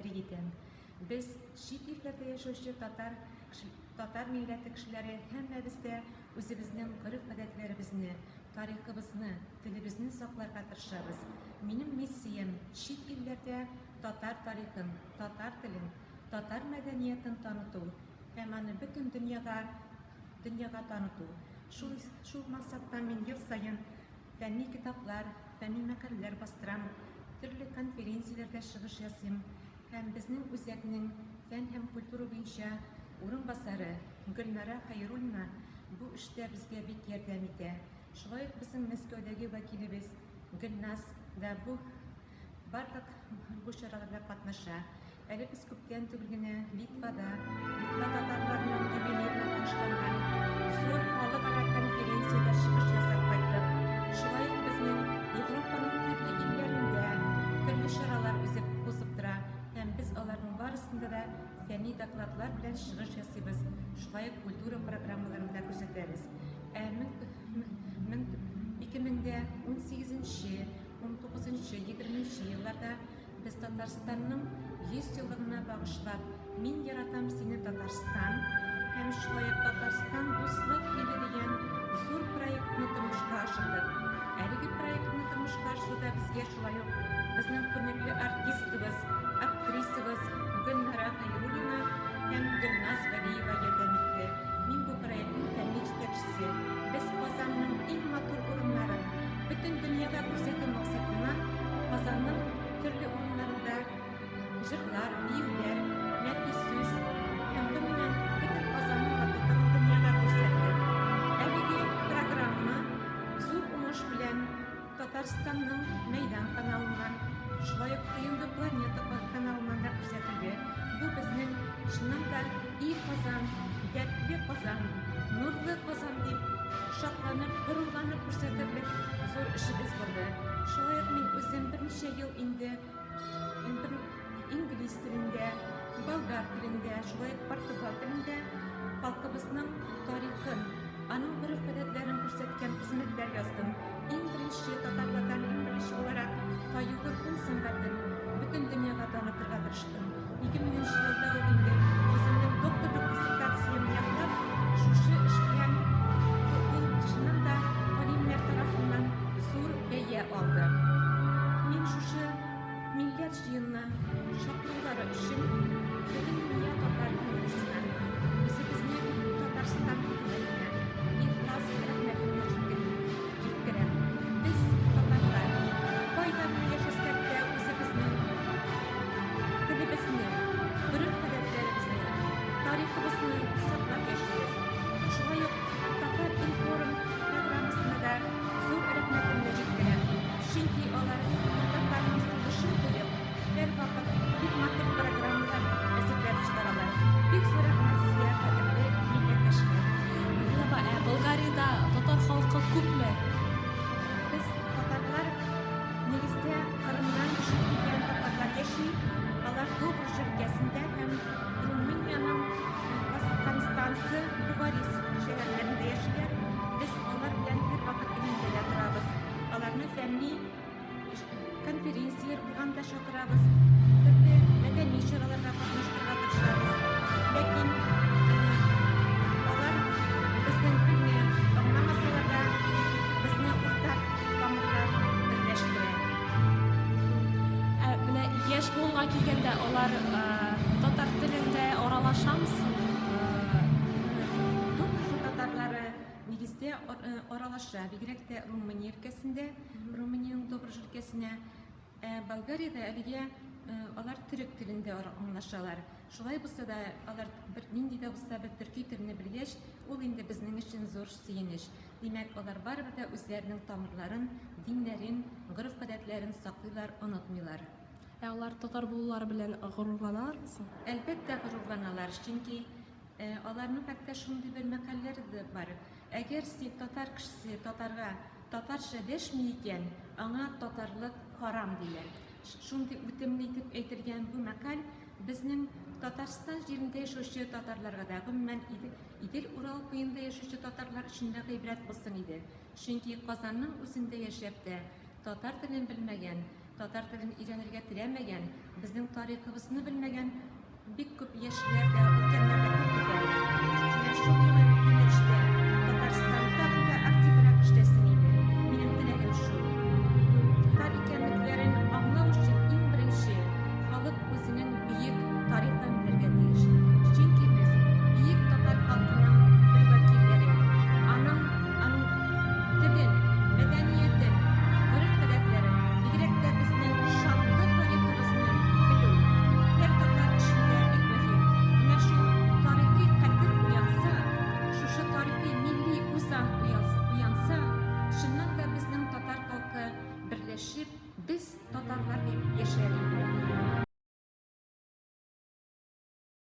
тәбрик итәм. Без, чит илләрдә яшәүче татар татар милләте кешеләре һәммәбез дә үзебезнең гореф-гадәтләребезне, тарихыбызны, телебезне сакларга тырышабыз. Минем миссиям, чит илләрдә татар тарихын, татар телен, татар мәдәниятын таныту һәм аны бөтен дөньяга дөньяга таныту. Шул шул максаттан мин ел саен фәнни китаплар, фәнни мәкаләләр бастырам, төрле конференцияләрдә чыгыш ясыйм һәм безнең үзәкнең фән һәм культура буенча урынбасары Гөлнара Хәйруллина бу эштә безгә бик ярдәм итә. Шулай ук безнең Мәскәүдәге вәкилебез Гөлназ да бу барлык бу чараларда катнаша. Әле без күптән түгел генә Литвада Литва татарларының юбилеена багышланган зур халыкара конференциядә чыгыш ясап кайттык. Шулай ук безнең Европаның төрле илләрендә төрле чаралар үзеп узып тора һәм без аларның барысында да фәнни докладлар белән чыгыш ясыйбыз, шулай ук культура программаларын да күрсәтәбез. Ә 2018, 19, 20 елларда Без Татарстанның 100 еллыгына багышлап Мин яратам сине, Татарстан һәм шулай ук Татарстан дуслык иле дигән зур проектны тормышка ашырдык. Әлеге проектны тормышка ашыруда безгә шулай ук безнең күренекле артистыбыз, актрисабыз Гөлнара Хәйруллина һәм Гөлназ Галиева ярдәм итте. Мин бу проектның фәнни җитәкчесе. Без Казанның иң матур урыннарын бөтен дөньяга күрсәтү максатыннан Казанның төрле урыннарында җырлар, биюләр, нәфис сүз һәм гомумән бөтен Казанның матурлыгын дөньяга күрсәттек. Әлеге программа зур уңыш белән Татарстанның Мәйдан каналыннан, шулай ук ТНВ Планета каналыннан да күрсәтелде. Бу безнең чыннан да И Казан, дәртле Казан, нурлы Казан дип шатланып, горурланып күрсәтерлек зур эшебез булды. Шулай ук мин үзем берничә ел инде инглиз телендә, болгар телендә, шулай ук португал телендә халкыбызның тарихын, аның гореф-гадәтләрен күрсәткән хезмәтләр яздым. Иң беренче татарлардан иң беренче буларак Таюгыр күн сәнгатен бөтен дөньяга танытырга тырыштым. 2000 нче елда ук инде үземнең докторлык диссертациямне яклап, шушы эш белән ул чыннан да галимнәр тарафыннан зур бәя алды. Мин шушы Милләт җыенына чакырулары өчен Бөтендөнья татар конгрессына, үзебезнең Татарстан хөкүмәтенә ихлас рәхмәтемне җиткерим, җиткерәм. Без, татарлар, кайда гына яшәсәк тә үзебезнең телебезне, гореф-гадәтләребезне, тарихыбызны саклап яшибез. Шулай ук Татар-информ программасына да зур рәхмәтемне җиткерәм. Чөнки алар татарларның сулышын тоеп, һәрвакыт бик матур программалар әзерләп чыгаралар. Бик зур рәхмәт сезгә, кадерле милләттәшләр. Гөлнур апа, ә Болгариядә татар халкы күпме? Без, татарлар, нигездә Кырымнан күчеп килгән татарлар яши. Алар Добруджа өлкәсендә һәм Румыниянең Констанца, Бухарест шәһәрләрендә яшиләр. Без алар белән һәрвакыт элемтәдә торабыз. Аларны фәнни конференцияләр булганда чакырабыз, төрле мәдәни чараларга катнаштырырга тырышабыз. Ләкин алар безнең телне аңламасалар да, безне уртак тамырлар берләштерә. Ә менә яшь буынга килгәндә, алар татар телендә аралашамы соң? Добруджа татарлары Нигездә аралаша, бигрәк тә Румыния өлкәсендә, Румыниянең Добруж өлкәсенә. Ә Болгариядә әлегә алар төрек телендә аңлашалар. Шулай булса да, алар бер нинди дә булса бер төрки телне белгәч, ул инде безнең өчен зур сөенеч. Димәк, алар барыбер дә үзләренең тамырларын, диннәрен, гореф-гадәтләрен саклыйлар, онытмыйлар. Ә алар татар булулары белән горурланалармы соң? Әлбәттә, горурланалар, чөнки Аларның хәтта шундый бер мәкальләре дә бар. Әгәр син татар кешесе татарга татарча дәшми икән, аңа татарлык харам, диләр. Шундый үтемле итеп әйтелгән бу мәкаль безнең Татарстан җирендә яшәүче татарларга да, гомумән, Идел-Урал буенда яшәүче татарлар өчен дә гыйбрәт булсын иде. Чөнки Казанның үзендә яшәп тә, татар телен белмәгән, Татар телен өйрәнергә теләмәгән, безнең тарихыбызны белмәгән бик күп яшьләр дә.